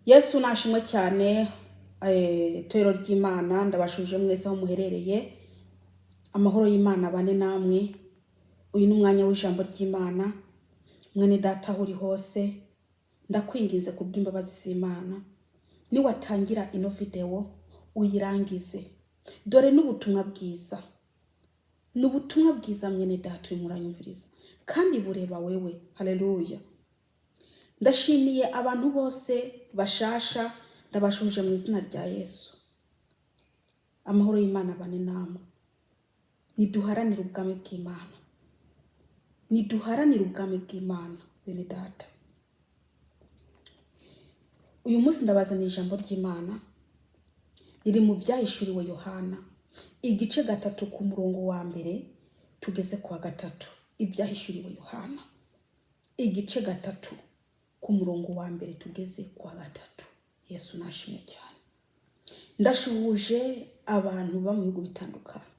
Yesu nashimwe cyane. Itorero ry'Imana, ndabashuje mwese aho muherereye. Amahoro y'Imana bane namwe. Uyu ni umwanya w'ijambo ry'Imana. Mwene Data, aho uri hose, ndakwinginze kubw'imbabazi z'Imana, niwatangira ino videwo uyirangize. Dore n'ubutumwa bwiza, ni ubutumwa bwiza, mwene Data urimo uranyumviriza, kandi bureba wewe. Haleluya! Ndashimiye abantu bose bashasha, ndabashuje mu izina rya Yesu. Amahoro y'Imana bane namwe. Niduharanire ubwami bw'Imana, niduharanire ubwami bw'Imana, bene Data. Uyu munsi ndabazaniye ijambo ry'Imana riri mu Byahishuriwe Yohana, igice 3, ku murongo wa mbere tugeze ku wa gatatu. Ibyahishuriwe Yohana, igice 3, ku murongo wa mbere tugeze ku wa gatatu. Yesu nashimwe cyane. Ndashuhuje abantu baba mu bihugu bitandukanye,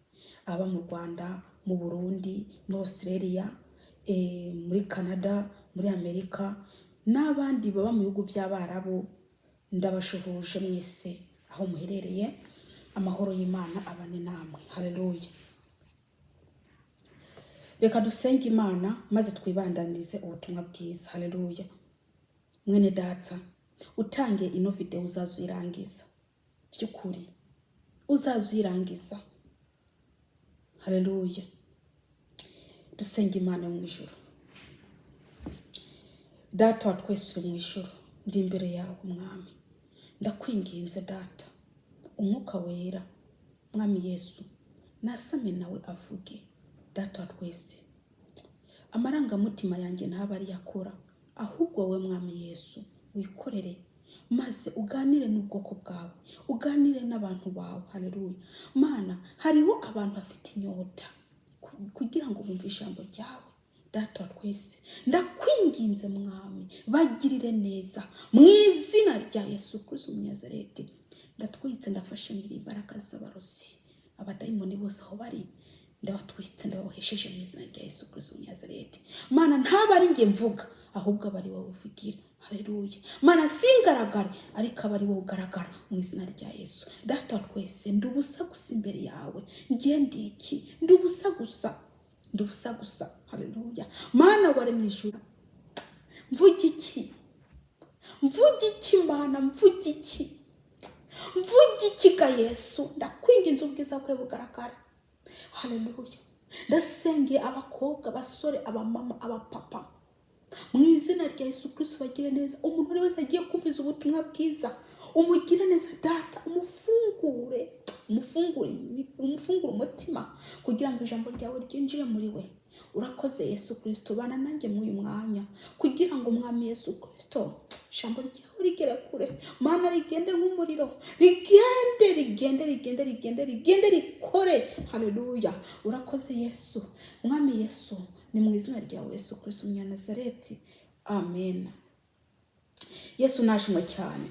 aba mu Rwanda, mu Burundi, muri Australia, muri Canada, muri Amerika n'abandi baba mu bihugu by'Abarabu. Ndabashuhuje mwese aho muherereye. Amahoro y'Imana abane namwe. Haleluya! Reka dusenge Imana maze twibandanirize ubutumwa bwiza. Haleluya! Mwene Data, utangiye ino video, uzaza uyirangiza. By'ukuri uzaza uyirangiza. Haleluya! Dusenga Imana yo mu ijuru. Data wa twese uri mu ijuru, ndi imbere yawe Mwami, ndakwinginze Data, Umwuka Wera, Mwami Yesu nasame nawe avuge. Data wa twese, amarangamutima yanjye ntaba ariyo akora, ahubwo wowe Mwami Yesu wikorere maze uganire n'ubwoko bwawe, uganire n'abantu bawe. Haleluya! Mana, hariho abantu bafite inyota kugira ngo bumve ijambo ryawe. Data wa twese, ndakwinginze Mwami, bagirire neza mu izina rya Yesu Kristo Umunyazareti. Ndatwitse, ndafashe ngira imbaraga z'abarozi, abadayimoni bose aho bari ndabatwitse, ndababohesheje mu izina rya Yesu Kristo Umunyazareti. Mana, ntaba ari njye mvuga, ahubwo aba ari wowe uvugira. Haleluya! Mana, singaragare, ariko aba ari wowe ugaragara mu izina rya Yesu. Data wa twese, ndi ubusa gusa imbere yawe. Ngiye ndi iki? Ndi ubusa gusa, ndi ubusa gusa. Haleluya! Mana waremye ijuru, mvuga iki? Mvuga iki, Mana? Mvuga iki? Mvuga iki ga Yesu? Ndakwinginze, ubwiza bwawe bugaragara. Haleluya! Ndasengeye abakobwa, abasore, abamama, abapapa mu izina rya Yesu Kristo. Bagire neza. Umuntu uri wese agiye kumviza ubutumwa bwiza, umugire neza Data, umufungure, umufungure, umufungure umutima kugira ngo ijambo ryawe ryinjire muri we. Urakoze Yesu Kristo. Bana nanjye muri uyu mwanya kugira ngo, Umwami Yesu Kristo, ijambo ryawe rigere kure. Mana, rigende nk'umuriro, rigende, rigende, rigende, rigende, rigende, rikore. Haleluya! Urakoze Yesu, Mwami Yesu. Ni mu izina ryawe Yesu Kristo Umunyanazareti, amen. Yesu nashimwe cyane.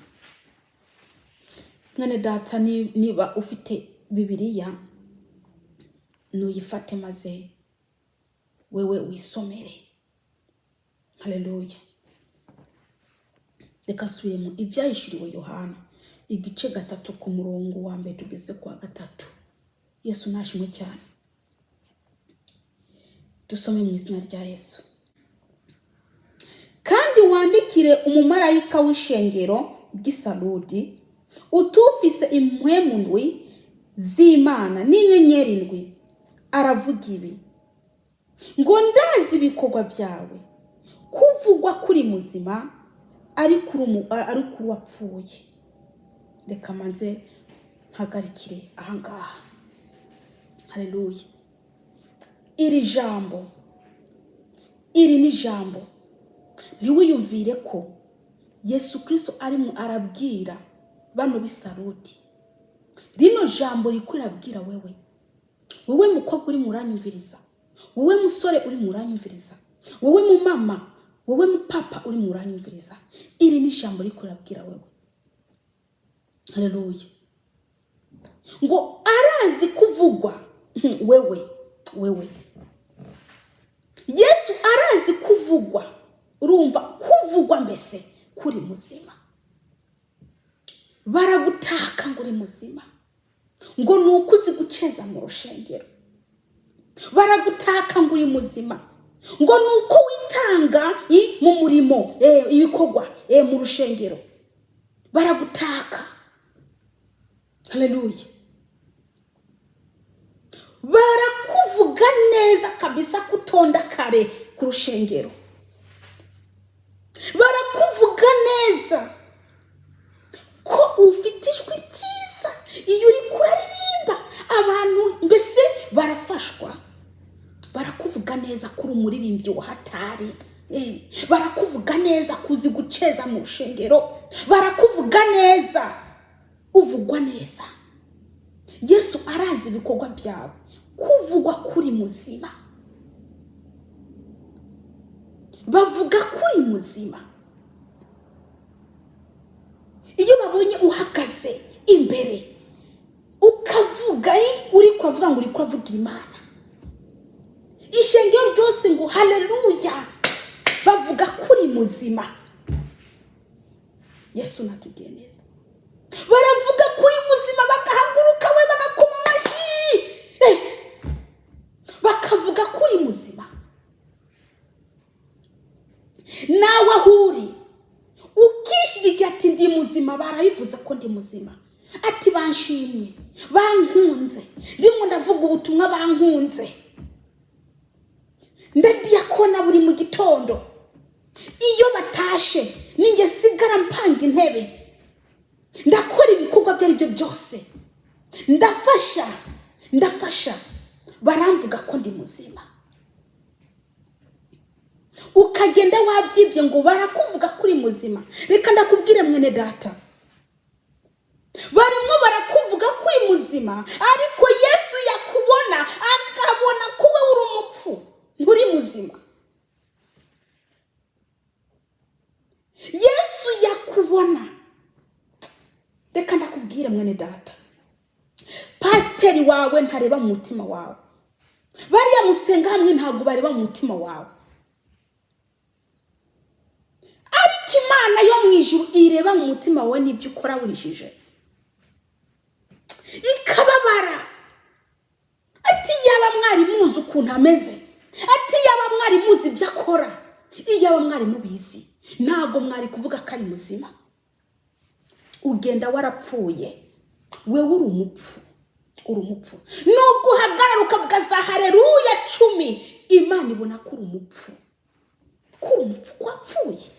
Mwene Data, niba ufite Bibiliya, nuyifate maze wewe wisomere. Haleluya! Reka asubiremo: Ibyahishuriwe Yohana, igice 3, ku murongo wa mbere tugeze ku wa gatatu. Yesu nashimwe cyane. Dusome mu izina rya Yesu. Kandi wandikire umumarayika w'ishengero ry'i Sarudi utufise impwemu ndwi z'Imana n'inyenyeri ndwi aravuga ibi ngo: ndazi ibikorwa byawe, kuvugwa kuri muzima ariko uri wapfuye. Reka manze mpagarikire ahangaha. Haleluya! Iri jambo, iri ni jambo. Ntiwiyumvire ko Yesu Kirisito arimo arabwira bano b'i Sarudi. Rino jambo riko rirabwira wewe, wowe mukobwa uri muranyumviriza, wowe musore uri muranyumviriza, wowe mumama, wowe mupapa uri muranyumviriza. Iri ni ijambo riko rirabwira wewe. Haleluya! Ngo arazi kuvugwa wewe, wewe Yesu arazi kuvugwa, urumva kuvugwa mbese kuri muzima. Baragutaka ngo uri muzima, ngo ni uko uzi guceza mu rushengero. Baragutaka ngo uri muzima, ngo ni uko witanga mu murimo, ibikorwa mu rushengero. Baragutaka. Haleluya! Barakuvuga neza kabisa kutonda kare ku rushengero. Barakuvuga neza ko ufite ijwi ryiza, iyo uri kuraririmba abantu mbese barafashwa. Barakuvuga neza ko uri umuririmbyi wa hatari. Barakuvuga neza ko uzi guceza mu rushengero. Barakuvuga neza, uvugwa neza. Yesu arazi ibikorwa byawe, kuvugwa kuri muzima. Bavuga kuri muzima iyo babonye uhagaze imbere ukavuga, uri kuvuga ngo uri kuvugira Imana, ishengero ryose ngo haleluya. Bavuga kuri muzima. Yesu natugire neza. Baravuga kuri muzima, bagahaguruka we, bagakoma amashyi, bakavuga kuri muzima. Nawe aho uri ukishigikiye ati ndi muzima, barabivuze ko ndi muzima, ati banshimye, bankunze, ndimo ndavuga ubutumwa, bankunze, ndadiyakona buri mu gitondo, iyo batashe ninjye nsigara mpanga intebe, ndakora ibikorwa ibyo ari byo byose, ndafasha, ndafasha, baramvuga ko ndi muzima. Ukagenda wabyibye ngo barakuvuga ko uri muzima. Reka ndakubwire mwene data, barimo barakuvuga ko uri muzima, ariko Yesu yakubona akabona ko wowe uri umupfu, nturi muzima. Yesu yakubona. Reka ndakubwire mwene data, pasiteri wawe ntareba mu mutima wawe, bariya musenga hamwe ntabwo bareba mu mutima wawe, ariko Imana yo mu ijuru ireba mu mutima wawe n'ibyo ukora wijije, ikababara. Ati yaba mwari muzi ukuntu ameze, ati yaba mwari muzi ibyo akora, iyaba mwari mubizi ntabwo mwari kuvuga ko ari muzima. Ugenda warapfuye, wewe uri umupfu, uri umupfu. Nubwo uhagarara ukavuga za haleluya 10, Imana ibona ko uri umupfu, ko uri umupfu, ko wapfuye.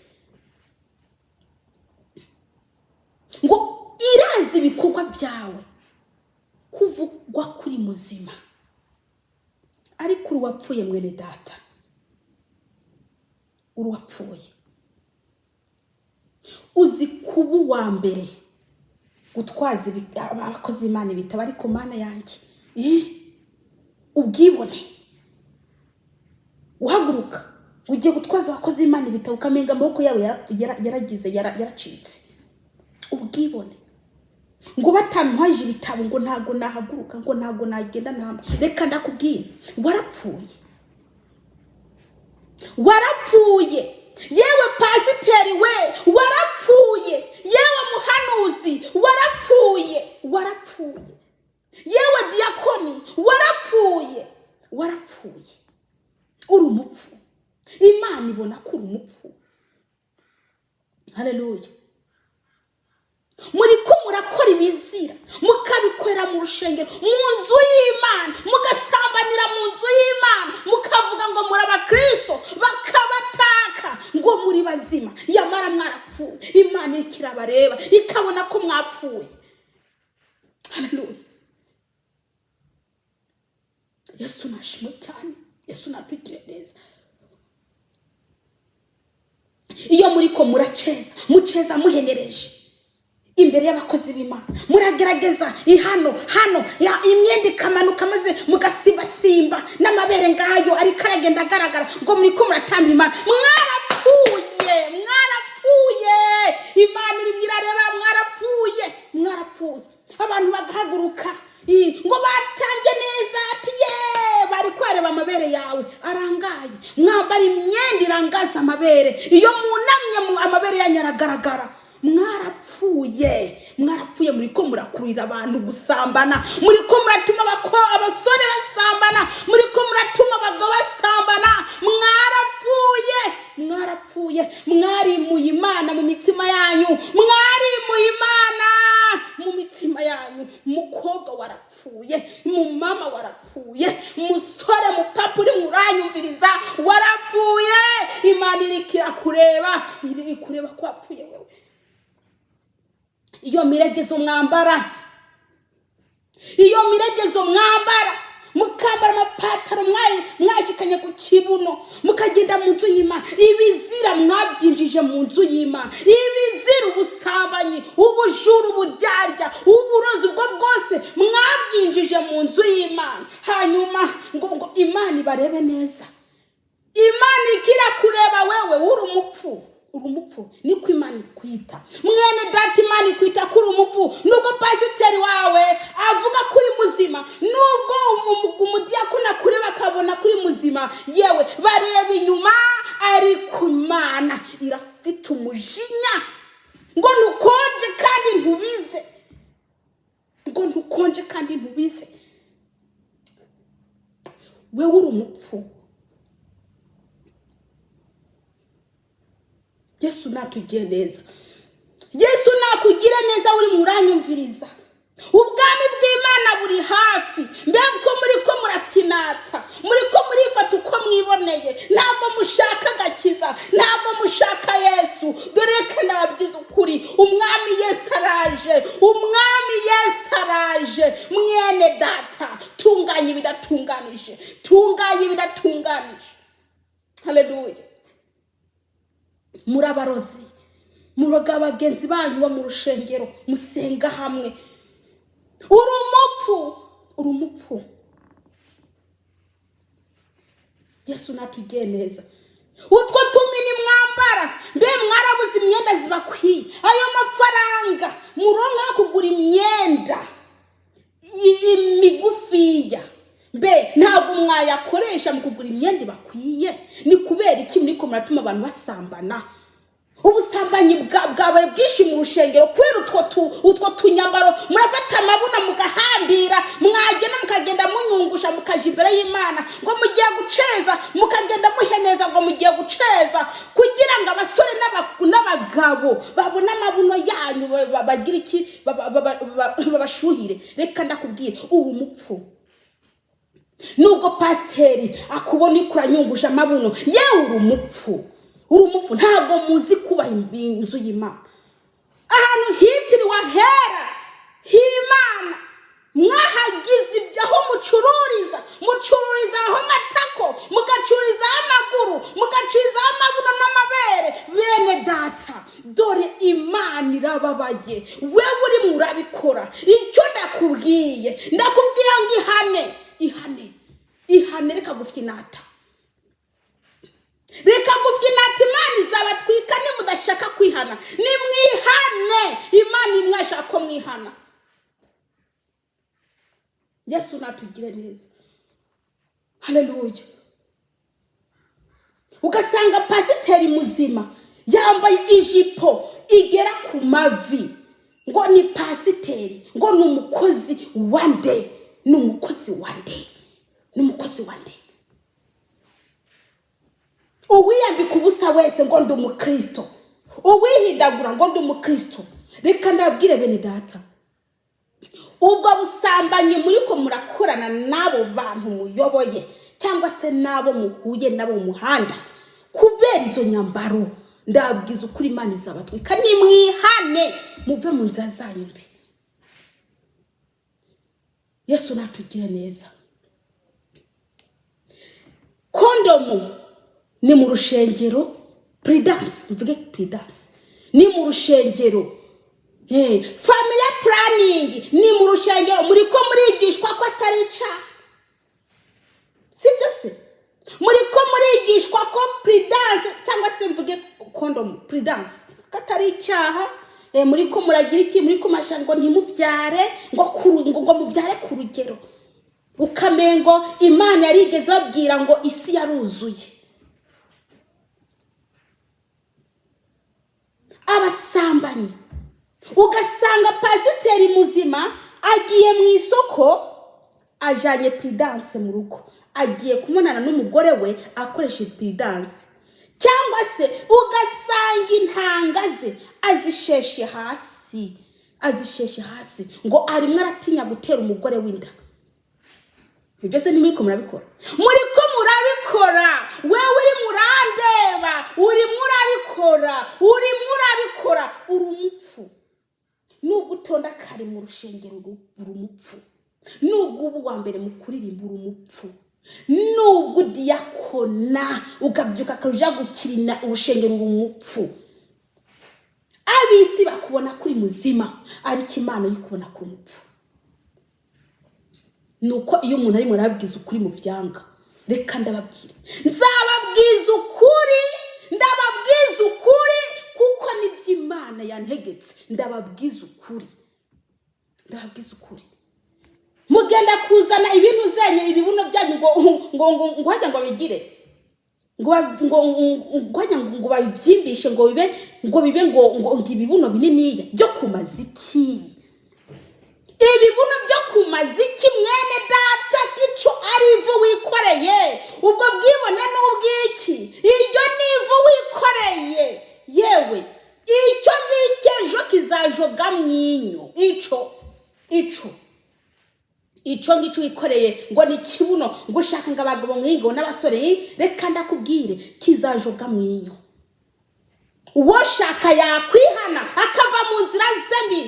Ngo irazi ibikorwa byawe, kuvugwa kuri muzima, ariko uri uwapfuye mwene data, uri uwapfuye. Uzi kuba uwa mbere gutwaza abakozi b'Imana ibitabo, ariko Mana yanjye, ubwibone, uhaguruka ugiye gutwaza abakozi b'Imana ibitabo, ukamenga amaboko yabo yaragize, yaracitse. Ubwibone, ngo batantwaje ibitabo ngo ntago nahaguruka, ngo ntago nagenda namba. Reka ndakubwira, warapfuye, warapfuye. Yewe pasiteri we, warapfuye. Yewe muhanuzi, warapfuye, warapfuye. Yewe diyakoni, warapfuye, warapfuye. Uri umupfu, Imana ibona ko uri umupfu. Haleluya! Muri ko murakora ibizira, mukabikorera mu rushengero, mu nzu y'Imana, mugasambanira mu nzu y'Imana, mukavuga ngo muri abakristo, bakabataka ngo muri bazima, yamara mwarapfuye. Imana ikirabareba ikabona ko mwapfuye. Haleluya! Yesu nashimwe cyane, Yesu natugire neza. Iyo muri ko muraceza, muceza muhenereje imbere y'abakozi b'Imana, muragerageza ihano hano ya imyenda ikamanuka, maze mugasimbasimba n'amabere ngayo ariko aragenda agaragara, ngo muri ko muratambira Imana. Mwarapfuye, mwarapfuye. Imana irimo irareba, mwarapfuye, mwarapfuye. Abantu bagahaguruka ngo batambye neza, ati ye bari kwareba amabere yawe arangaye. Mwambara imyenda irangaza amabere, iyo munamye amabere yanyu aragaragara. Mwarapfuye, mwarapfuye. Muriko murakurira abantu gusambana, muriko muratuma abasore basambana, muriko muratuma abagabo basambana. Mwarapfuye, mwarapfuye. Mwarimuye Imana mu mitima yanyu, mwarimuye Imana mu mitima yanyu. Mukobwa warapfuye, mumama warapfuye, musore, mupapa uri muranyumviriza, warapfuye. Imana iriko irakureba, iri kureba ko wapfuye wewe. Iyo miregezo mwambara, iyo miregezo mwambara, mukambara amapataro mwashikanye ku kibuno, mukagenda mu nzu y'Imana. Ibizira mwabyinjije mu nzu y'Imana, ibizira, ubusambanyi, ubujura, uburyarya, uburozi, ubwo bwose mwabyinjije mu nzu y'Imana. Hanyuma ngo Imana ibarebe neza? Imana ikira kureba wewe uri umupfu, uri umupfu. Niko Imana ikwita, mwene data. Imana ikwita ko uri umupfu. Nubwo pasiteri wawe avuga ko uri muzima, nubwo umudiyakoni akureba akabona ko uri muzima, yewe bareba inyuma. Ariko Imana irafite umujinya ngo ntukonje kandi ntubize, ngo ntukonje kandi ntubize. Wewe uri umupfu. Yesu natugire neza, Yesu nakugire neza. Uri muranyumviriza, ubwami bw'Imana buri hafi. Mbega uko muri ko murafyinatsa, muri ko murifata uko mwiboneye. Ntabwo mushaka agakiza, ntabwo mushaka Yesu. Dore ko ndababwiza ukuri, Umwami Yesu araje, Umwami Yesu araje. Mwene data, tunganya ibidatunganije, tunganya ibidatunganije. Haleluya. Muri abarozi, muroga bagenzi banyu bo mu rushengero musenga hamwe. Uri umupfu, uri umupfu. Yesu natugire neza. Utwo tumini mwambara, mbe mwarabuze imyenda zibakwiye? Ayo mafaranga muronka yo kugura imyenda migufiya, mbe ntabwo mwayakoresha mu kugura imyenda ibakwiye? Ni kubera iki muriko muratuma abantu basambana? Ubusambanyi bwabaye bwinshi mu rushengero kubera utwo tunyambaro. Murafata amabuno mugahambira, mwagenda mukagenda munyungusha, mukaja imbere y'Imana ngo mugiye guceza, mukagenda muheneza ngo mugiye guceza, kugira ngo abasore n'abagabo babone amabuno yanyu, bagire iki? Babashuhire. Reka ndakubwira, ubu mupfu, nubwo pasiteri akubona uriko uranyungusha amabuno, yewe uri umupfu, uri umupfu. Ntabwo muzi kubaha inzu y'Imana, ahantu hitiriwe ahera h'Imana. Mwahagize ibyo aho mucururiza, mucururiza aho matako, mugacururizaho amaguru, mugacururizaho amabuno n'amabere. Bene data, dore Imana irababaye. Wewe urimo urabikora, icyo ndakubwiye, ndakubwiye ngo ihane, ihane, ihane. Reka gufyinata, reka gufyinata. Imana izabatwika nimudashaka kwihana. Nimwihane, Imana imwashaka ko mwihana. Yesu natugire neza. Haleluya. Ugasanga pasiteri muzima yambaye ijipo igera ku mavi, ngo ni pasiteri, ngo ni umukozi wa nde? Ni umukozi wa nde? Ni umukozi wa nde? Uwiyambika ubusa wese ngo ndi umukristo, uwihindagura ngo ndi umukristo. Reka ndabwire bene data, ubwo busambanyi muriko murakorana n'abo bantu muyoboye cyangwa se n'abo muhuye nabo mu muhanda kubera izo nyambaro, ndabwiza ukuri, Imana izabatwika. Nimwihane, muve mu nzira zanyu mbi. Yesu natugire neza. Kondomu ni mu rushengero, prudence, mvuge prudence ni mu rushengero. Family planning ni mu rushengero. Muriko murigishwa ko atari icaha, sibyo se? Muriko murigishwa ko prudence, cyangwa se mvuge kondomu, prudence, ko atari icyaha. Muriko muragira iki? Muriko murashaka ngo ntimubyare, ngo mubyare ku rugero. Ukamengo Imana yarigeze babwira ngo isi yaruzuye. Abasambanyi, Ugasanga pasiteri muzima agiye mu isoko, ajanye Prudence mu rugo, agiye kubonana n'umugore we akoresheje Prudence, cyangwa se ugasanga intanga ze azisheshe hasi, azisheshe hasi, ngo arimo aratinya gutera umugore w'inda. Ibyo se ntimuriko murabikora? Muriko murabikora. Wewe uri murandeba, urimo urabikora, urimo urabikora, uri umupfu. Nubwo utonda kare mu rushengero, uri umupfu. Nubwo uba uwa mbere mu kuririmba, uri umupfu. Nubwo udiyakona, ukabyuka ukaja gukirina urushengero, uri umupfu. Ab'isi bakubona ko uri muzima, ariko Imana yikubona ko uri umupfu. Nuko iyo umuntu arimo arababwiza ukuri mu byanga, reka ndababwira, nzababwiza ukuri, ndababwiza ukuri, kuko nibyo Imana yantegetse. Ndababwiza ukuri, ndababwiza ukuri. Mugenda kuzana ibintu zenye, ibibuno byanyu, ngo hajya ngo bigire ngo hajya ngo babibyimbishe, ngo bibe ngo ibibuno bininiya byo kumaza iki? Ibibuno byo kumaza iki, mwene data? Kico ari ivu wikoreye. Ubwo bwibone n'ubwiki? Iryo ni ivu wikoreye. Yewe, icyo ngicyo ejo kizajoga mwinyo. Ico ngicyo wikoreye ngo ni kibuno, ngo ushaka ngo abagabo mwingo n'abasore, reka ndakubwire, kizajoga mwinyo. Uwo shaka yakwihana akava mu nzira ze mbi.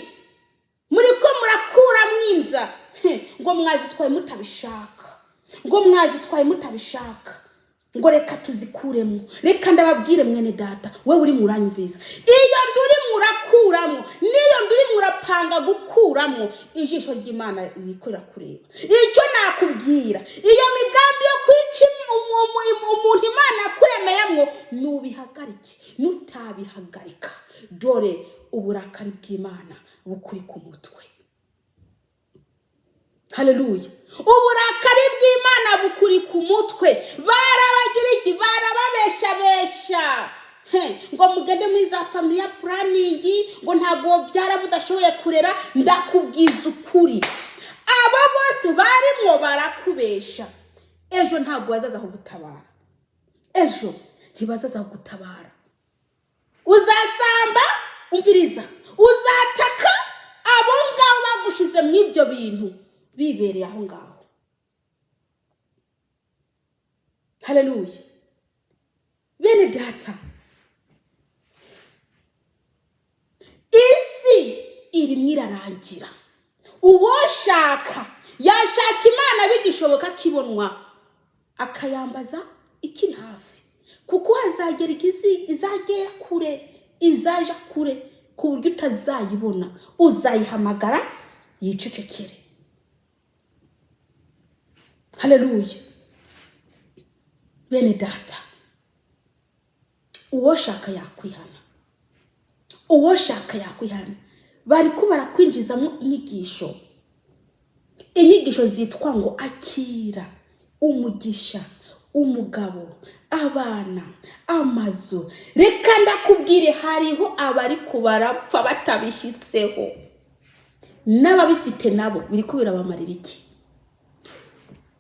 Muri ko murakura mwinza ngo mwazitwaye mutabishaka, ngo mwazitwaye mutabishaka, ngo reka tuzikuremo. Reka ndababwire, mwene data, wowe uri muranyumvisa, iyo nduri murakuramo n'iyo nduri murapanga gukuramo, ijisho ry'Imana ririko rirakureba. Icyo nakubwira, iyo migambi yo kwica umuntu Imana yakuremeyemo, nubihagarike. Nutabihagarika, dore uburakari bw'Imana bukuri ku mutwe. Haleluya! Uburakari bw'Imana bukuri ku mutwe. Barabagira iki? Barababeshabesha ngo mugende muri za family planning, ngo ntabwo byara budashoboye kurera. Ndakubwiza ukuri, abo bose barimwo barakubesha. Ejo ntabwo bazaza kugutabara, ejo ntibazaza kugutabara. Uzasamba, umviriza, uzataka abo ngabo bagushize mu ibyo bintu bibereye aho ngaho. Haleluya! Bene data, isi irimo irarangira. Uwoshaka yashaka Imana bigishoboka, akibonwa, akayambaza ikiri hafi, kuko hazagera igizi izagera kure, izaja kure ku buryo utazayibona. Uzayihamagara yicecekere. Haleluya! Bene data, uwoshaka yakwihana, uwoshaka yakwihana. Bariko barakwinjizamo inyigisho, inyigisho zitwa ngo akira umugisha, umugabo, abana, amazu. Reka ndakubwire, hariho abariko barapfa batabishyitseho, n'ababifite nabo biriko birabamarira iki?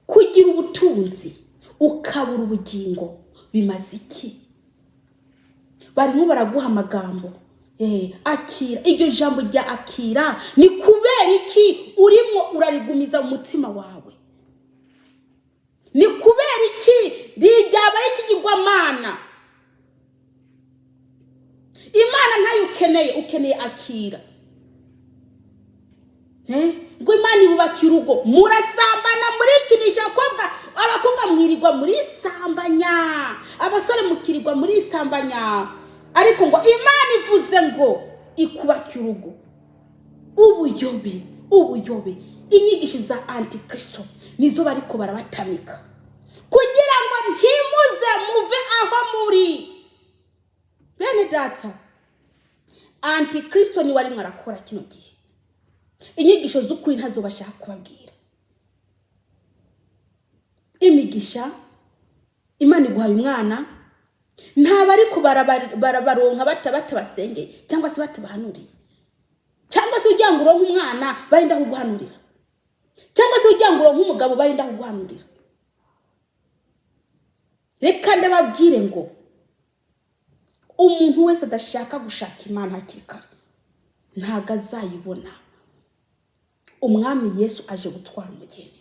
Kugira ubutunzi ukabura ubugingo bimaze iki? Barimo baraguha amagambo, akira. Iryo jambo rya akira ni kubera iki urimo urarigumiza mu mutima wawe? Ni kubera iki ryabaye ikigirwamana? Imana ntayo ukeneye, ukeneye akira. Ngo Imana ibubaka urugo, murasambana, murikinisha abakobwa, abakobwa mwirirwa murisambanya, abasore mukirirwa murisambanya, ariko ngo Imana ivuze ngo ikubake urugo. Ubuyobe, ubuyobe. Inyigisho za antikristo nizo bariko barabatamika kugira ngo ntimuze muve aho muri. Bene data, antikristo niwe arimwo arakora kino gihe. Inyigisho z'ukuri ntazo bashaka kubabwira. Imigisha Imana iguhaye umwana, ntabwo ariko barabaronka batabasengeye cyangwa se batabahanuriye. ugira ngo uronke umwana barinda kuguhanurira, cyangwa se ugira ngo uronke umugabo barinda kuguhanurira. Reka ndababwire ngo umuntu wese adashaka gushaka Imana hakiri kare ntabwo azayibona. Umwami Yesu aje gutwara umugeni.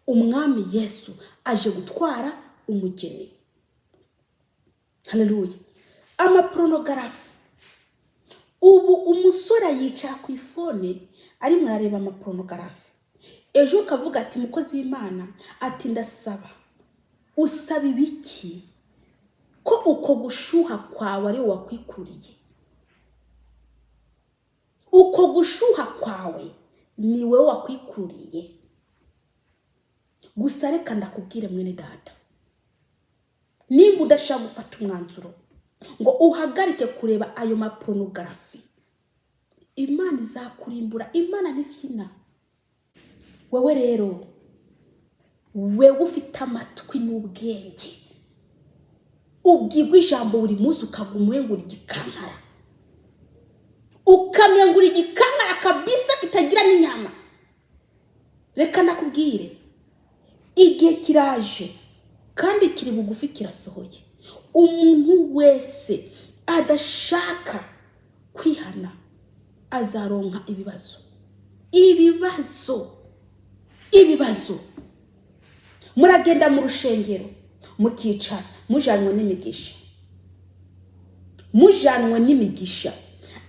Umwami Yesu aje gutwara umugeni. Haleluya. Amapornography, ubu umusore yicara ku iphone arimo arareba amapornography, ejo ukavuga ati: "Mukozi w'Imana," ati: "Ndasaba." Usaba ibiki, ko uko gushuha kwawe ari wowe wakwikururiye? Uko gushuha kwawe ni wowe wakwikururiye. Gusa reka ndakubwire, mwene data, nimba udashaka gufata umwanzuro ngo uhagarike kureba ayo mapornography, Imana izakurimbura. Imana ntifyina. Wowe rero, wewe ufite amatwi n'ubwenge, ubwirwa ijambo buri munsi, ukaguma umengura igikankara, ukamengura igikankara kabisa kitagira n'inyama. Reka nakubwire, igihe kiraje kandi kiri bugufi, kirasohoye. Umuntu wese adashaka kwihana azaronka ibibazo, ibibazo, ibibazo. Muragenda mu rushengero, mukicara, mujanwe n'imigisha, mujanwe n'imigisha,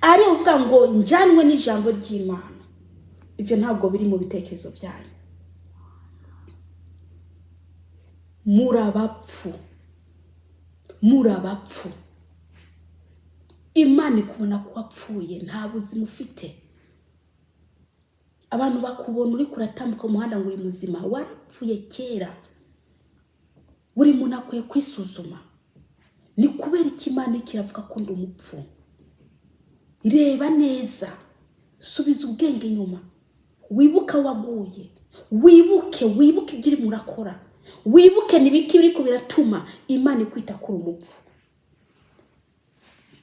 ari uvuga ngo njyanwe n'ijambo ry'Imana. Ibyo ntabwo biri mu bitekerezo byanyu. Muri abapfu, muri abapfu. Imana ikubona ko wapfuye, nta buzima ufite. Abantu bakubona uri kuratambuka mu muhanda ngo uri muzima, warapfuye kera. Buri muntu akwiye kwisuzuma: ni kubera iki Imana kiravuga ko ndi umupfu? Reba neza, subiza ubwenge inyuma, wibuke waguye, wibuke, wibuke ibyo urimo urakora, wibuke n'ibiki biriko biratuma Imana ikwita kuri umupfu.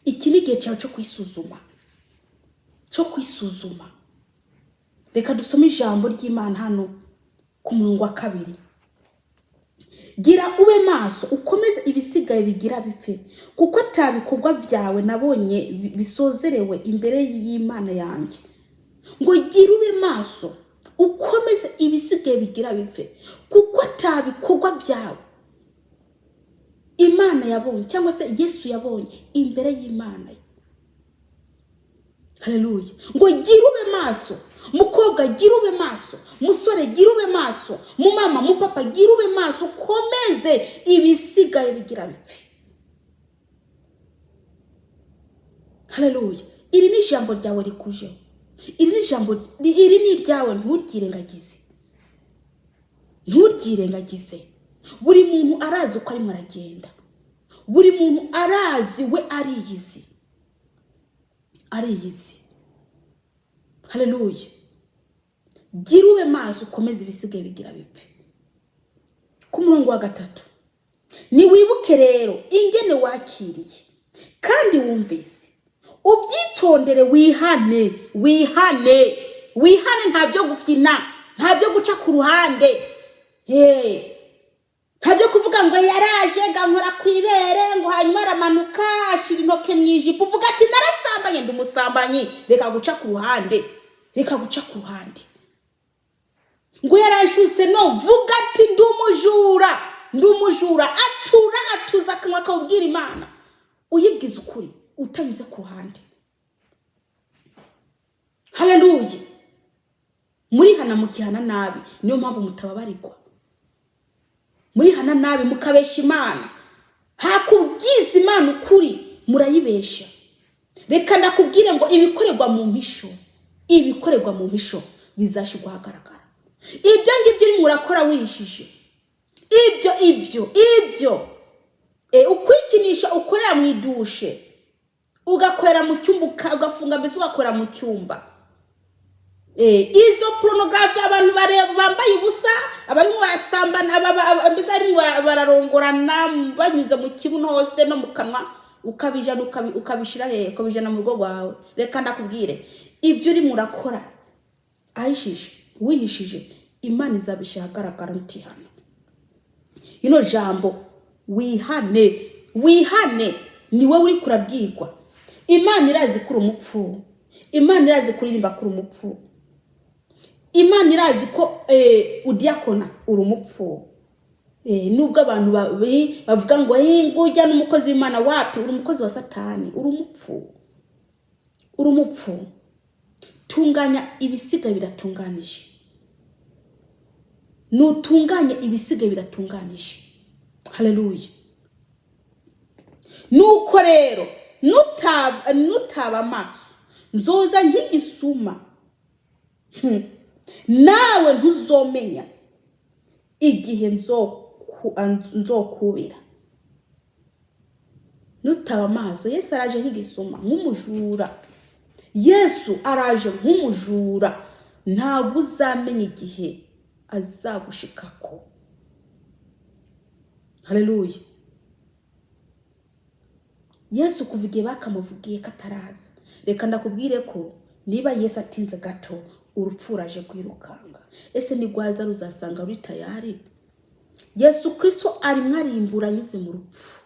Iki ni igihe cyawe cyo kwisuzuma, cyo kwisuzuma. Reka dusome ijambo ry'Imana hano ku murongo wa 2: "Gira ube maso, ukomeze ibisigaye bigira bipfe, kuko ata bikorwa byawe nabonye bisozerewe imbere y'Imana yanjye." Ngo gira ube maso, ukomeze ibisigaye bigira bipfe, kuko ata bikorwa byawe Imana yabonye, cyangwa se Yesu yabonye imbere y'Imana ye. Haleluya. Ngo gira ube maso, mukobwa, gira ube maso, musore, gira ube maso, mumama, mupapa, gira ube maso, ukomeze ibisigaye bigira bipfe. Haleluya. Iri ni ijambo ryawe rikujeho, iri ni ijambo, iri ni iryawe, nturyirengagize, nturyirengagize. Buri muntu arazi uko arimo aragenda, buri muntu arazi, we ariyizi, ariyizi. Haleluya. Gira ube maso, ukomeze ibisigaye bigira bipfe. Ku murongo wa 3: "Niwibuke rero ingene wakiriye kandi wumvise, ubyitondere, wihane, wihane, wihane." Nta byo gufyina, nta byo guca ku ruhande, nta byo kuvuga ngo yaraje ngo nkora ku ibere, ngo hanyuma aramanuka ashyira intoke mu ijipo. Uvuga ati: "Narasambanye, ndi umusambanyi." Reka guca ku ruhande, reka guca ku ruhande ngo yaranshuse. No vuga ati: "Ndi umujura, ndi umujura." Atura, atuza akanwa akawubwira Imana, uyibwiza ukuri utanyuze ku ruhande. Haleluya. Murihana mukihana nabi, niyo mpamvu mutababarirwa. Murihana nabi, mukabesha Imana. Hakubwiza Imana ukuri, murayibesha. Reka ndakubwire ngo ibikorerwa mu mpisho, ibikorerwa mu mpisho bizashyirwa ahagaragara. Ibyo ngibyo urimo urakora wihishije, ibyo ibyo ibyo ukwikinisha ukorera mu idushe, ugakorera mu cyumba, ugafunga mbese, ugakorera mu cyumba. Izo pornography abantu bareba bambaye ubusa, abarimo barasambana, mbese barimo bararongorana banyuze mu kibuno hose no mu kanwa. Ukabijana, ukabishira hehe? Ukabijana mu rugo rwawe. Reka ndakubwire, ibyo urimo urakora ahishije, wihishije, Imana izabishyira ahagaragara nutihana. Ino jambo wihane, wihane, ni wowe uri kurabwirwa. Imana irazi ko uri umupfu. Imana irazi kuririmba ko uri umupfu. Imana irazi ko udiyakona, uri umupfu. Nubwo abantu bavuga ngo ngujya n'umukozi w'Imana, wapi, uri umukozi wa Satani, uri umupfu, uri umupfu. Tunganya ibisigaye bidatunganije, nutunganye ibisigaye bidatunganije. Haleluya! Nuko rero nutaba amaso, nzoza nk'igisuma. Nawe ntuzomenya igihe nzokubira. Nutaba amaso, Yesu araje nk'igisuma, nk'umujura. Yesu araje nk'umujura, ntabwo uzamenya igihe azagushikako. Haleluya! Yesu kuva igihe bakamuvugiye ko ataraza, reka ndakubwire ko niba Yesu atinze gato, urupfu ruraje kwirukanga. Ese nigwaza ruzasanga ruri tayari? Yesu Kirisito arimwo arimbura anyuze mu rupfu,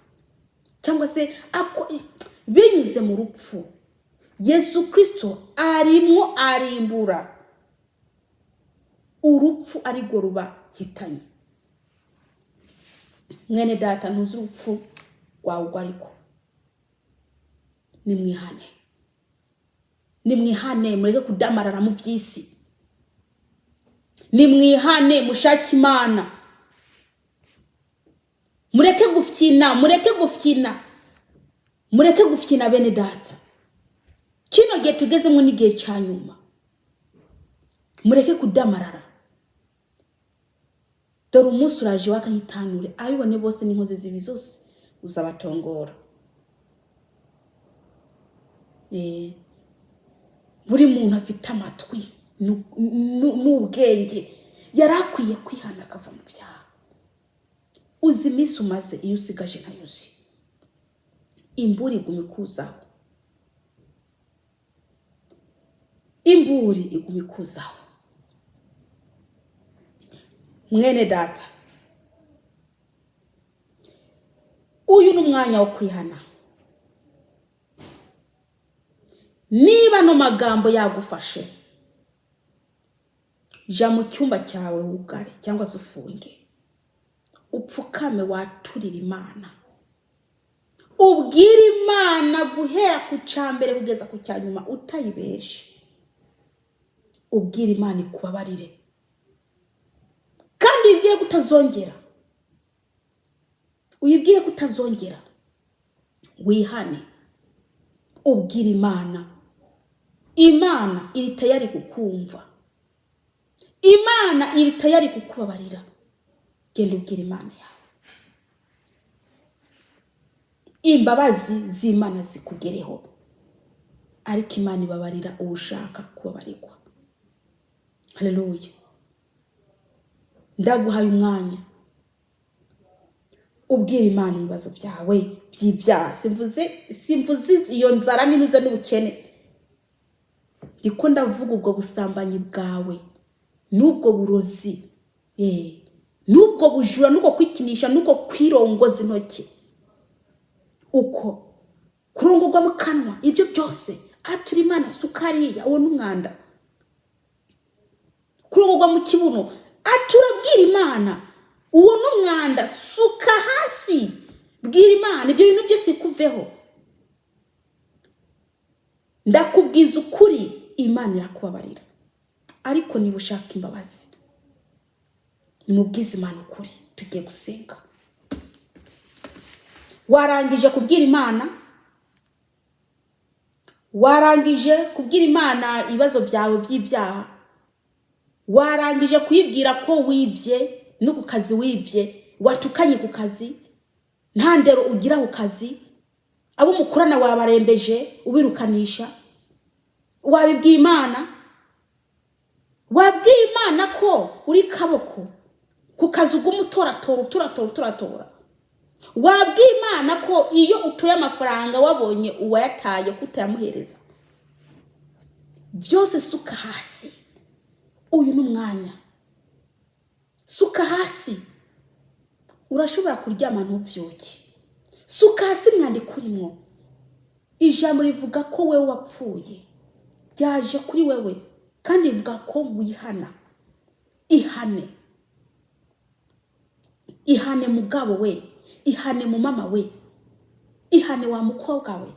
cyangwa se binyuze mu rupfu. Yesu Kirisito arimwo arimbura, urupfu arirwo rubahitanye. Mwene data, ntuzi urupfu rwawe urwo ariko. Nimwihane, nimwihane, mureke kudamarara mu by'isi. Nimwihane, mushake Imana, mureke gufyina, mureke gufyina, mureke gufyina. Bene data, kino gihe tugezemo n'igihe cya nyuma, mureke kudamarara. Dore umunsi uraje waka nk'itanure, abibone bose n'inkozi zibi zose uzabatongora. Buri muntu afite amatwi n'ubwenge yari akwiye kwihana akava mu byaha. Uzi iminsi umaze, iyo usigaje ntayo uzi. Imburi iguma ikuzaho, imburi iguma ikuzaho. Mwene data, uyu ni umwanya wo kwihana. Niba ano magambo yagufashe, jya mu cyumba cyawe wugare cyangwa se ufunge, upfukame, waturire Imana, ubwire Imana guhera ku cya mbere kugeza ku cya nyuma utayibeshe. Ubwire Imana ikubabarire, kandi uyibwire ko utazongera, uyibwire ko utazongera. Wihane, ubwire Imana. Imana iri tayari kukumva, Imana iri tayari kukubabarira. Genda ubwire Imana yawe, imbabazi z'Imana zikugereho. Ariko Imana ibabarira uwushaka kubabarirwa. Haleluya! Ndaguhaye umwanya, ubwira Imana ibibazo byawe by'ibyaha. Simvuze iyo nzara n'inuze n'ubukene, ndiko ndavuga ubwo busambanyi bwawe n'ubwo burozi, n'ubwo bujura, n'ubwo kwikinisha, n'ubwo kwirongoza intoki, uko kurongorwa mu kanwa, ibyo byose atura Imana. Sukariya, uwo n'umwanda, kurongorwa mu kibuno, aturabwira Imana, uwo n'umwanda, suka hasi, bwira Imana ibyo bintu byose ikuveho. Ndakubwiza ukuri, Imana irakubabarira. Ariko niba ushaka imbabazi, nimubwize Imana ukuri. Tugiye gusenga. Warangije kubwira Imana? Warangije kubwira Imana ibibazo byawe by'ibyaha? Warangije kuyibwira ko wibye no ku kazi, wibye, watukanye ku kazi, nta ndero ugira ku kazi, abo mukorana wabarembeje ubirukanisha? Wabibwiye Imana? Wabwiye Imana ko uri kaboko ku kazi, uguma utoratora, utoratora, utoratora? Wabwiye Imana ko iyo utuye amafaranga wabonye uwayataye ko utayamuhereza? Byose suka hasi. Uyu ni umwanya, suka hasi. Urashobora kuryama ntubyuke. Suka hasi imyandiko urimo. Ijambo rivuga ko wewe wapfuye, ryaje kuri wewe, kandi rivuga ko wihana. Ihane, ihane mugabo we, ihane mu mama we, ihane wa mukobwa we.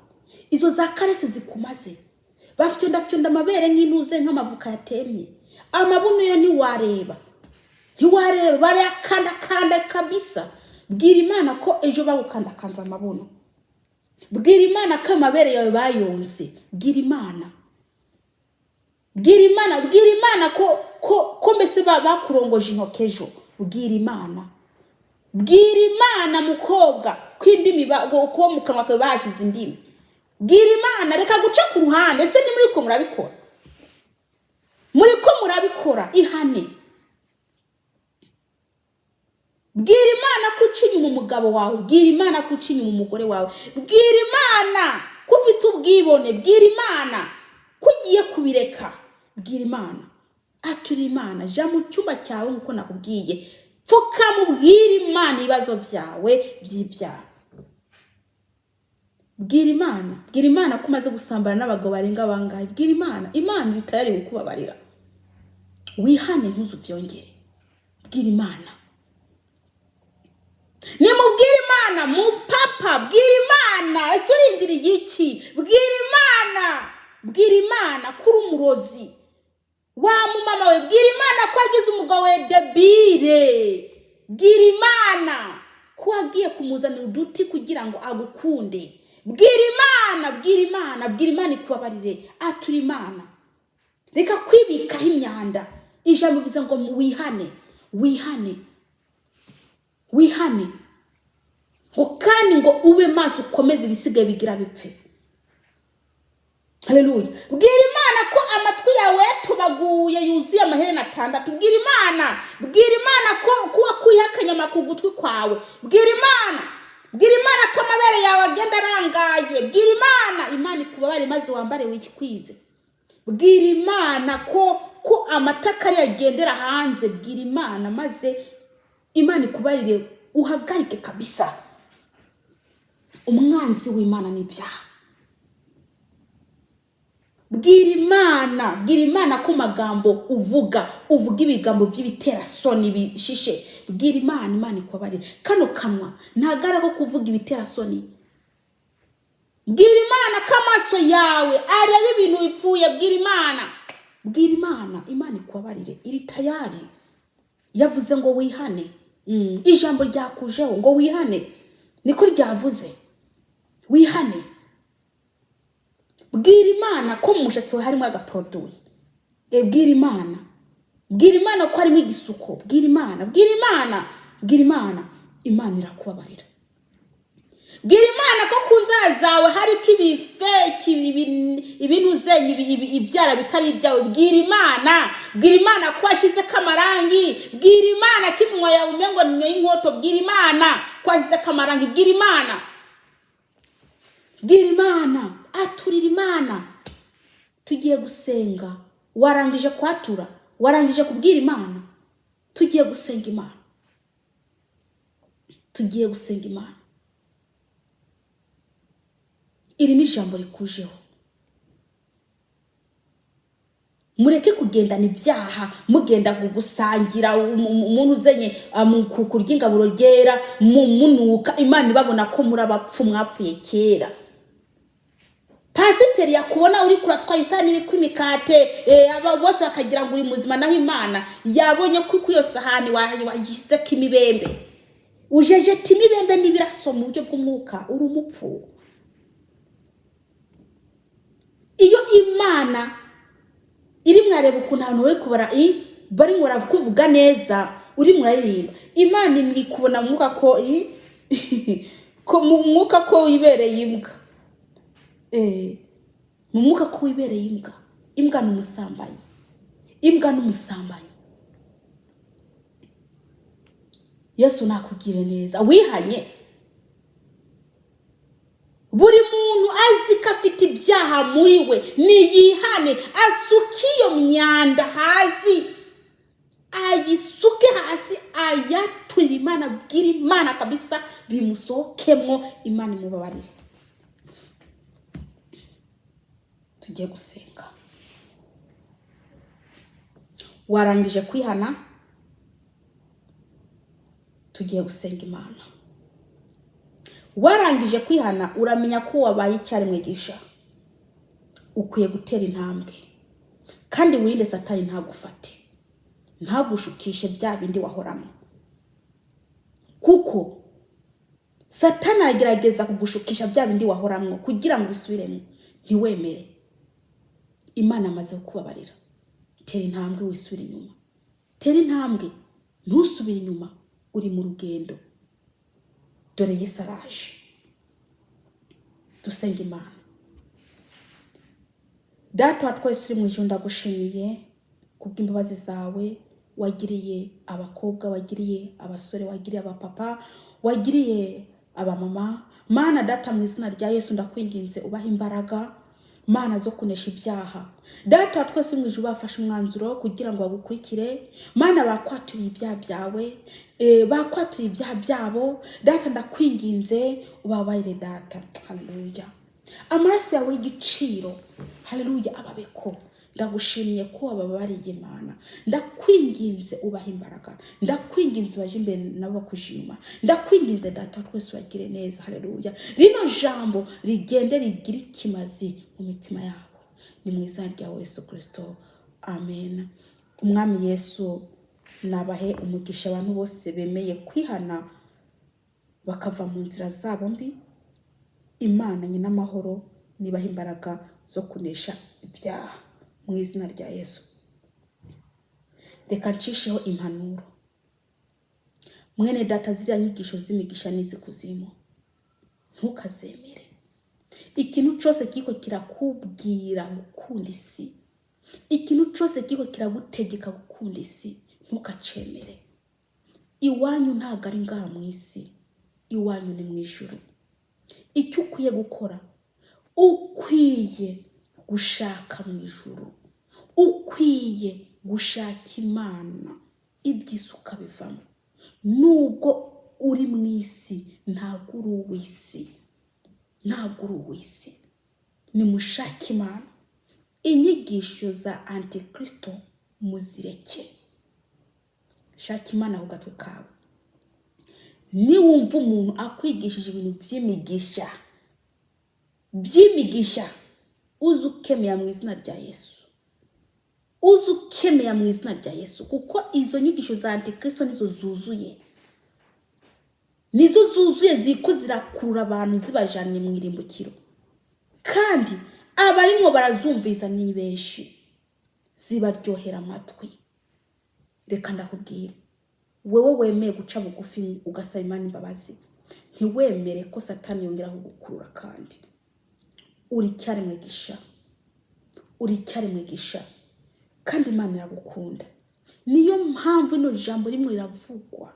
Izo za caresses zikumaze, bafyondafyonda amabere nk'intuze, nk'amavuka yatemye. Amabuno yo ntiwareba, ntiwareba, barayakandakanda kabisa. Bwira Imana ko ejo bagukandakanze amabuno. Bwira Imana ko amabere yawe bayonze. Bwira Imana, bwira Imana, bwira Imana ko mbese bakurongoje intoki ejo. Bwira Imana, bwira Imana, mukobwa, ko indimi ko mu kanwa kawe bahashyize indimi. Bwira Imana, reka guca ku ruhande. Ese ni muri ko murabikora? Muri ko murabikora? Ihane. Bwira Imana ko uca inyuma umugabo wawe. Bwira Imana ko uca inyuma umugore wawe. Bwira Imana ko ufite ubwibone. Bwira Imana ko ugiye kubireka. Bwira Imana, atura Imana. Jya mu cyumba cyawe nk'uko nakubwiye, pfukama, ubwire Imana ibibazo byawe by'ibyaha. Bwira Imana, bwira Imana ko umaze gusambana n'abagabo barenga bangahe. Bwira Imana. Imana iri tayari kukubabarira. Wihane, ntuzubyongere. Bwira Imana, nimubwire Imana. Mu papa, bwira Imana. Ese urindiriye iki? Bwira Imana, bwira Imana ko uri umurozi. Wa mumama we, bwira Imana ko wagize umugabo we débile. Bwira Imana ko wagiye kumuzanira uduti kugira ngo agukunde. Bwira Imana, bwira Imana, bwira Imana ikubabarire. Atura Imana, reka kwibikaho imyanda. Ijambo bivuze ngo wihane, wihane, wihane, ngo kandi ngo ube maso, ukomeze ibisigaye bigira bipfe. Haleluya! Bwira Imana ko amatwi yawe yatubaguye, yuzuye amaherena atandatu. Bwira Imana, bwira Imana ko wakuyeho akanyama ku gutwi kwawe. Bwira Imana, bwira Imana ko amabere yawe agenda arangaye. Bwira Imana, Imana ikubabare maze wambare wikwize. Bwira Imana ko amataka ariyo agendera hanze. Bwira Imana maze Imana ikubarire, uhagarike kabisa. Umwanzi w'Imana ni ibyaha. Bwira Imana, bwira Imana ko magambo uvuga, uvuga ibigambo by'ibiterasoni bishishe. Bwira Imana, Imana ikubabarire. Kano kanwa ntabwo ari ako kuvuga ibiterasoni. Bwira Imana ko amaso yawe areba ibintu bipfuye. Bwira Imana, bwira Imana, Imana ikubabarire. Iri tayari, yavuze ngo wihane. Ijambo ryakujeho ngo wihane, niko ryavuze, wihane. Bwira Imana ko mu mushatsi wawe harimo agaproduit. Bwira Imana, bwira Imana ko harimo igisuko. Bwira Imana, bwira Imana, bwira Imana, Imana irakubabarira. Bwira Imana ko ku nzara zawe hariko ibifeki, ibintu zenye, ibyara bitari ibyawe. Bwira Imana, bwira Imana ko washyizeko amarangi. Bwira Imana ko iminwa yawe umengo ni y'inkoto. Bwira Imana ko washyizeko amarangi. Bwira Imana, bwira Imana, aturira Imana. Tugiye gusenga. Warangije kwatura? Warangije kubwira Imana? Tugiye gusenga Imana, tugiye gusenga Imana. Iri ni ijambo rikujeho. Mureke kugendana ibyaha, mugenda gusangira umuntu uzenye kurya ingaburo ryera munuka. Imana ibabona ko muri abapfu, mwapfuye kera. Pasiteri yakubona uri kuratwaye isahani iri imikate, aba bose bakagira ngo uri muzima, naho Imana yabonye ko ku iyo sahani wagiseko imibembe, ujejeta imibembe n'ibiraso. Mu buryo bw'umwuka uri umupfu. Iyo Imana iri mwareba ukuntu abantu bari kubara, bari kuvuga neza, uri muraririmba, Imana iri kubona mu mwuka ko mu mwuka ko wibereye imbwa. Mu mwuka ko wibereye imbwa. Imbwa ni umusambanyi, imbwa ni umusambanyi. Yesu nakubwire neza, wihanye. Buri muntu azi ko afite ibyaha muri we niyihane, asuke iyo myanda hasi, ayisuke hasi, ayaturire Imana, abwire Imana kabisa bimusohokemo, Imana imubabarire. Tugiye gusenga. Warangije kwihana, tugiye gusenga Imana. Warangije kwihana, uramenya ko wabaye icyaremwe gisha, ukwiye gutera intambwe kandi wirinde Satani ntagufate, ntagushukishe bya bindi wahoramo, kuko Satani aragerageza kugushukisha bya bindi wahoramo kugira ngo ubisubiremo. Ntiwemere. Imana amaze kukubabarira. Tera intambwe, wisubire inyuma. Tera intambwe, ntusubire inyuma. Uri mu rugendo, dore Yesu araje. Dusenga Imana. Data wa twese uri mu ijuru, ndagushimiye kubw'imbabazi zawe wagiriye abakobwa, wagiriye abasore, wagiriye abapapa, wagiriye abamama. Mana Data, mu izina rya Yesu ndakwinginze, ubaha imbaraga, Mana, zo kunesha ibyaha. Data wa twese uri mu ijuru, bafashe umwanzuro kugira ngo bagukurikire. Mana, bakwaturiye ibyaha byawe, bakwaturiye ibyaha byabo. Data, ndakwinginze ubabarire Data. Haleluya. Amaraso yawe y'igiciro, haleluya, ababeko. Ndagushimiye ko wababariye. Mana, ndakwinginze ubaha imbaraga, ndakwinginze ubaje imbere nabo bakuje inyuma. Ndakwinginze Data twese ubagire neza. Haleluya. Rino jambo rigende rigire ikimazi mu mitima yabo. Ni mu izina rya Yesu Kirisito, amen. Umwami Yesu nabahe umugisha abantu bose bemeye kwihana bakava mu nzira zabo mbi. Imana nyina amahoro nibaha imbaraga zo kunesha ibyaha mu izina rya Yesu. Reka ncisheho impanuro. Mwene Data, ziriya nyigisho z'imigisha n'iz'ikuzimu ntukazemere. Ikintu cyose kiriko kirakubwira gukunda isi, ikintu cyose kiriko kiragutegeka gukunda isi, ntukacemere. Iwanyu ntabwo ari ngaha mu isi, iwanyu ni mu ijuru. Icyo ukwiye gukora, ukwiye gushaka mu ijuru, ukwiye gushaka Imana, iby'isi ukabivamo. Nubwo uri mu isi, ntabwo uri uw'isi, ntabwo uri uw'isi. Nimushake Imana, inyigisho za antikristo muzireke. Shaka Imana ku gatwe kawe. Niwumva umuntu akwigishije ibintu by'imigisha, by'imigisha, uze ukemera mu izina rya Yesu, uze ukemera mu izina rya Yesu, kuko izo nyigisho za antikristo nizo zuzuye, nizo zuzuye, ziko zirakurura abantu zibajanye mu irimbukiro, kandi abarimwo barazumviza ni benshi, zibaryohera amatwi. Reka ndakubwire, wewe wemeye guca bugufi ugasaba Imana imbabazi, ntiwemere ko Satani yongera kugukurura. Kandi uri icyaremwe gisha, uri icyaremwe gisha, kandi Imana iragukunda. Niyo mpamvu rino jambo rimwe riravugwa,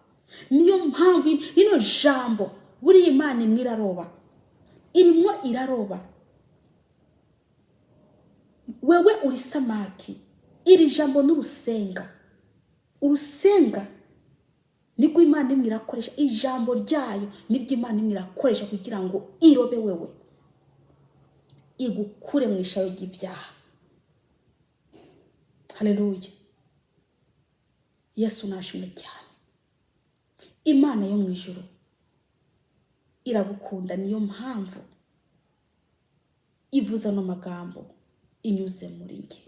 niyo mpamvu rino jambo buriya Imana imwe iraroba, irimwo iraroba. Wewe uri samaki, iri jambo n'urusenga, urusenga nibwo Imana imwe irakoresha. Ijambo ryayo niryo Imana imwe irakoresha kugira ngo irobe wewe, igukure mu ishayo ry'ibyaha. Haleluya. Yesu nashimwe cyane. Imana yo mu ijuru iragukunda, niyo mpamvu ivuze ano magambo inyuze muri njye.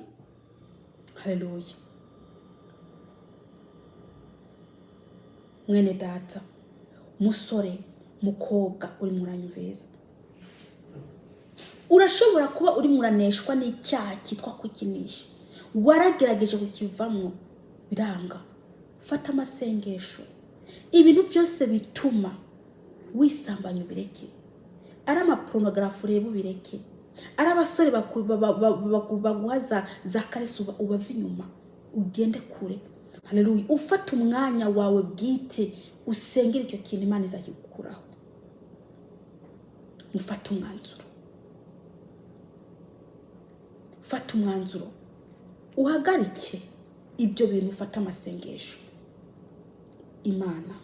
Haleluya. Mwene Data, musore, mukobwa uri muranyumviriza, urashobora kuba uri muraneshwa n'icyaha cyitwa kwikinisha, waragerageje kukivamo biranga. Fata amasengesho, ibintu byose bituma wisambanya ubireke, ari amaporogarafu ureba ubireke, ari abasore baguha za karesi ubave inyuma, ugende kure. Haleluya. Ufata umwanya wawe bwite usengera icyo kintu, Imana izakigukuraho. Mufate umwanzuro, fata umwanzuro, uhagarike ibyo bintu, ufate amasengesho, Imana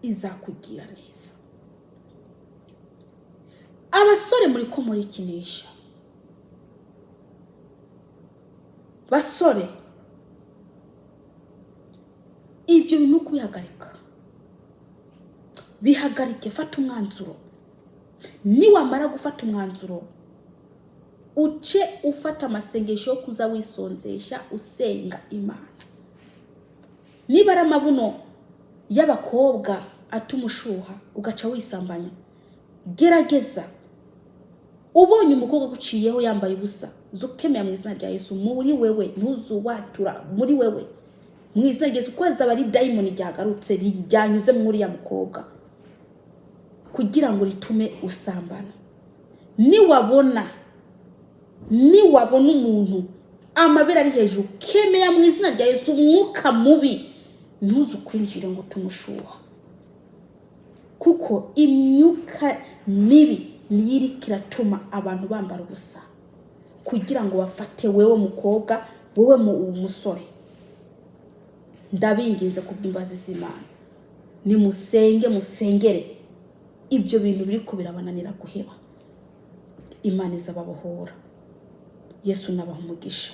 izakugira neza. Abasore muri ko murikinisha, basore, ibyo bintu kubihagarika, bihagarike, fata umwanzuro. Niwamara gufata umwanzuro, uce ufata amasengesho yo kuza wisonzesha, usenga Imana. Niba ari amabuno y'abakobwa atuma ushuha ugaca wisambanya, gerageza. Ubonye umukobwa aguciyeho yambaye ubusa, zukemera mu izina rya Yesu muri wewe, ntuzuwatura muri wewe mu izina rya Yesu, kuko azaba ari dayimoni ryagarutse ryanyuze muri uriya mukobwa kugira ngo ritume usambana. Niwabona umuntu amabere ari hejuru, kemera mu izina rya Yesu, umwuka mubi ntuzukwinjire ngo tumushuha, kuko imyuka mibi niyo iriko iratuma abantu bambara ubusa kugira ngo bafate wewe mukobwa, wewe musore. Ndabinginze kubw'imbabazi z'Imana, nimusenge, musengere ibyo bintu biriko birabananira guheba. Imana izababohora. Yesu nabaha umugisha.